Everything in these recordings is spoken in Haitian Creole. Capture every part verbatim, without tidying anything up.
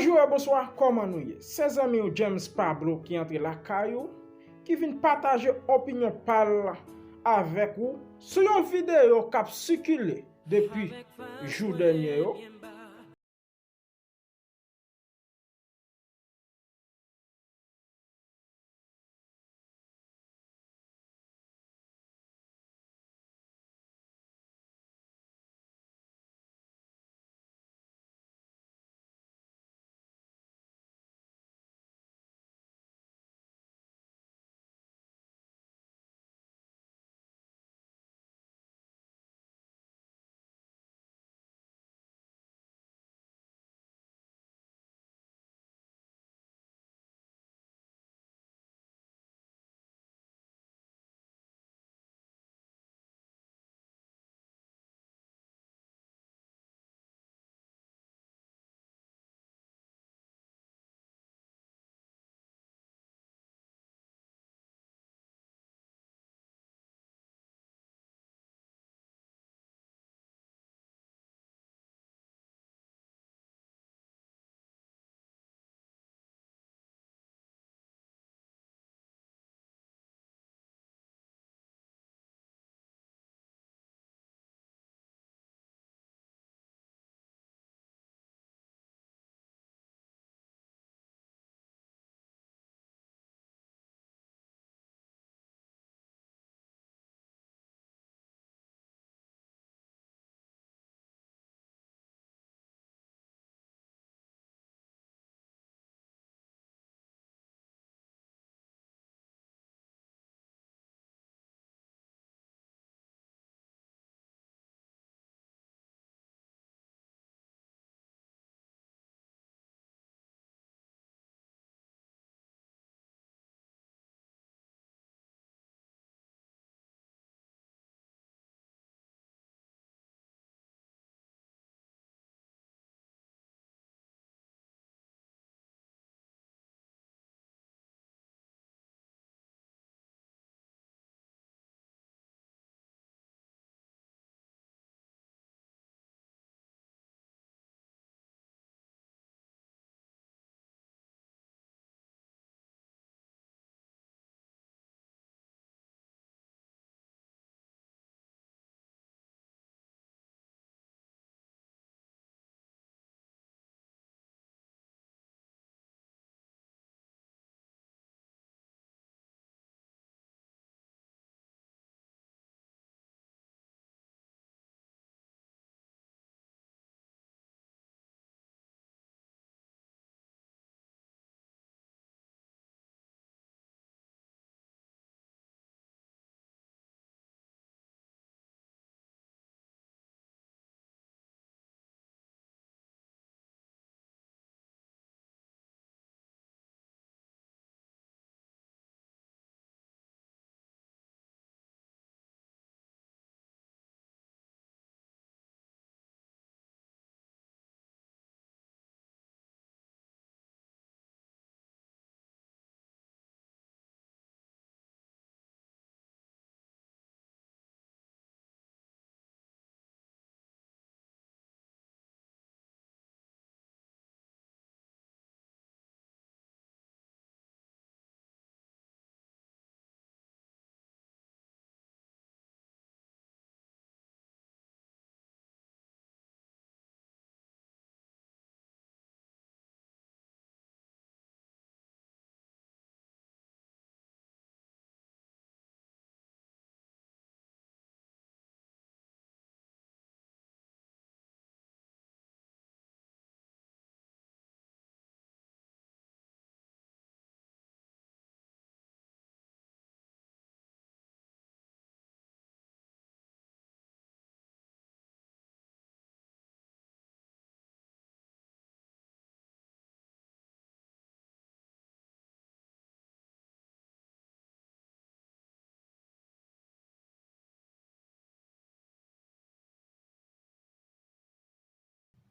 Joe, bonswa, kòman nou ye? Se zanmi w James Pablo ki antre lakay ou, ki vin pataje opinyon pa l avèk ou sou yon videyo k ap sikile depi jou dènye yo.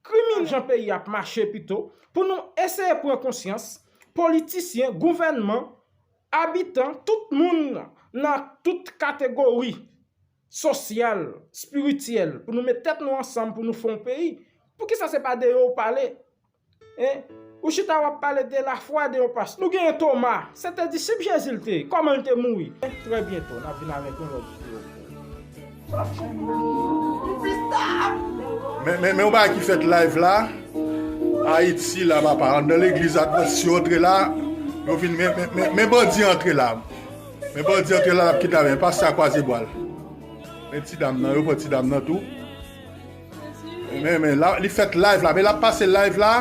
Kriminèl jan peyi ap mache pito, pou nou eseye pran konsyans, politisyen, gouvènman, abitan, tout moun nan tout kategori sosyal, espirityèl, pou nou met tèt nou ansanm pou nou fè yon peyi. Poukisa se pa de yo w pale? Hein? Ou chita w ap pale de lafwa de yon pastè. Nou genyen Toma. Se te disip Jezi l te ye. Kòman l te mouri? Trè byento, n ap vin avèk yon lòt videyo. Men, men, men yon bagay ki fèt live la. Ayiti la, papa. Anndan legliz Advantis yo antre la. Yo vin, men, men, men, men bandi antre la. Men bandi antre la, l ap kidnape. Men pastè a kwaze bwa l. Men ti dam nan, yo pran ti dam nan tou. Men, men, la, li fèt live la. Men l ap pase live la.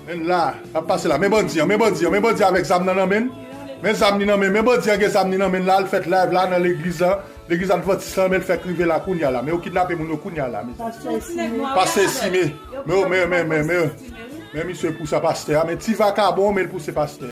Men la, l ap pase la. Men bandi an, men bandi an, men bandi an avèk zam nan nan men l. Men zam li nan men, men bandi an gen zam li nan men l la, l fèt live la nan legliz la. Legliz Advantis la, men l fèk rive la kounye a la. Men yo kidnape moun yo kounye a la, mezanmi. Pastè Esime. Men, men, men, men, men, men misye pouse pastè a, men ti vakabon, men l pouse pastè.